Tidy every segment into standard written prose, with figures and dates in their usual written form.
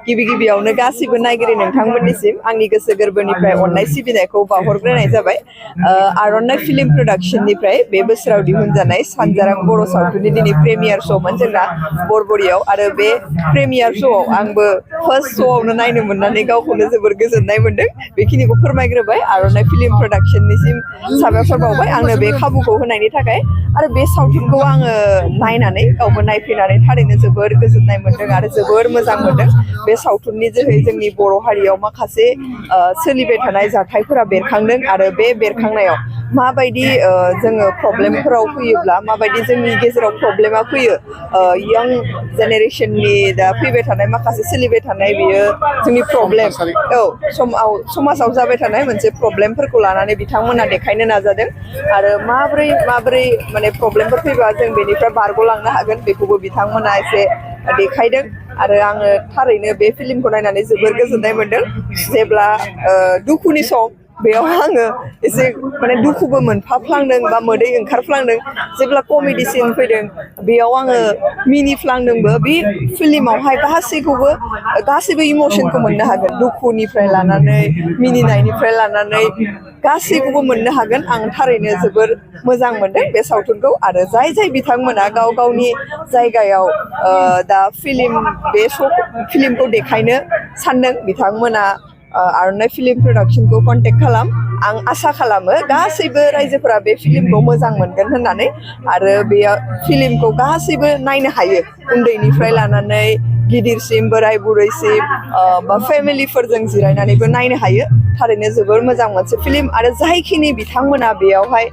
गिबि गिबियावनो गासिबो नायगिरि नोंथांमोननिसिम आंनि गोसो गोरबोनिफ्राय अननाय सिबिनायखौ बावहरग्रोनाय जाबाय। आर'नाइ फिल्म प्रडाक्शननिफ्राय बे बोसोराव दिहुनजानाय सानजारां बर' सावथुननि दिनै प्रेमियार श'मोन जोंना बरबरियाव आरो बे प्रेमियार श'आव आंबो फार्स्ट श'आवनो नायनो मोननानै गावखौनो जोबोर गोजोननाय मोनदों। बेखिनिखौ फोरमायग्रोबाय आर'नाइ फिल्म प्रडाक्शननिसिम साबायखर बावबाय आंनो बे खाबुखौ होनायनि थाखाय आरो बे सावथुनखौ आङो नायनानै गावबो नायफैनानै थारैनो जोबोर गोजोननाय मोनदों आरो जोबोर मोजां मोनदों। बे सावथुननि जोहै जोंनि बर' हारियाव माखासे सोलिबाय थानाय जाथायफोरा बेरखांदों आरो बे बेरखांनायाव माबायदि जोङो प्रब्लेमफोराव फैयोब्ला माबायदि जोंनि गेजेराव प्रब्लेमा फैयो यंग जेनेरेशननि दा फैबाय थानाय माखासे सोलिबाय थानाय बियो जोंनि प्रब्लेम समाजाव जाबाय थानाय मोनसे प्रब्लेमफोरखौ लानानै बिथांमोना देखायनो नाजादों आरो माबोरै माने प्रब्लेमफोर फैबा जों बेनिफ्राय बारग'लांनो हागोन बेखौबो बिथांमोना एसे देखायदों आरो आङो थारैनो बे फिल्मखौ नायनानै जोबोर गोजोननाय मोनदों। जेब्ला दुखुनि सम बेयाव आङो एसे माने दुखुबो मोनफाफ्लांदों बा मोदै ओंखारफ्लांदों। जेब्ला कमेडि सिन फैदों बेयाव आङो मिनिफ्लांदोंबो। बे फिल्मावहाय गासैबो इमसनखौ मोननो हागोन, दुखुनिफ्राय लानानै मिनिनायनिफ्राय लानानै गासैखौबो मोननो हागोन। आं थारैनो जोबोर मोजां मोनदों बे सावथुनखौ आरो जाय बिथांमोना गाव गावनि जायगायाव दा फिल्मखौ देखायनो सानदों बिथांमोना आर'नाइ फिल्म प्रडाक्शनखौ कन्टेक्ट खालाम। आं आसा खालामो गासैबो रायजोफोरा बे फिल्मखौ मोजां मोनगोन होननानै आरो बे फिल्मखौ गासैबो नायनो हायो, उन्दैनिफ्राय लानानै गिदिरसिम बोराय बुरैसिम बा फेमिलिफोरजों जिरायनानैबो नायनो हायो। थारैनो जोबोर मोजां मोनसे फिल्म आरो जायखिनि बिथांमोना बेयावहाय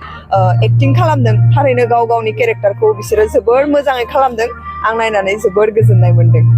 एक्टिं खालामदों थारैनो गाव गावनि केरेक्टारखौ बिसोरो जोबोर मोजाङै खालामदों। आं नायनानै जोबोर गोजोननाय मोनदों।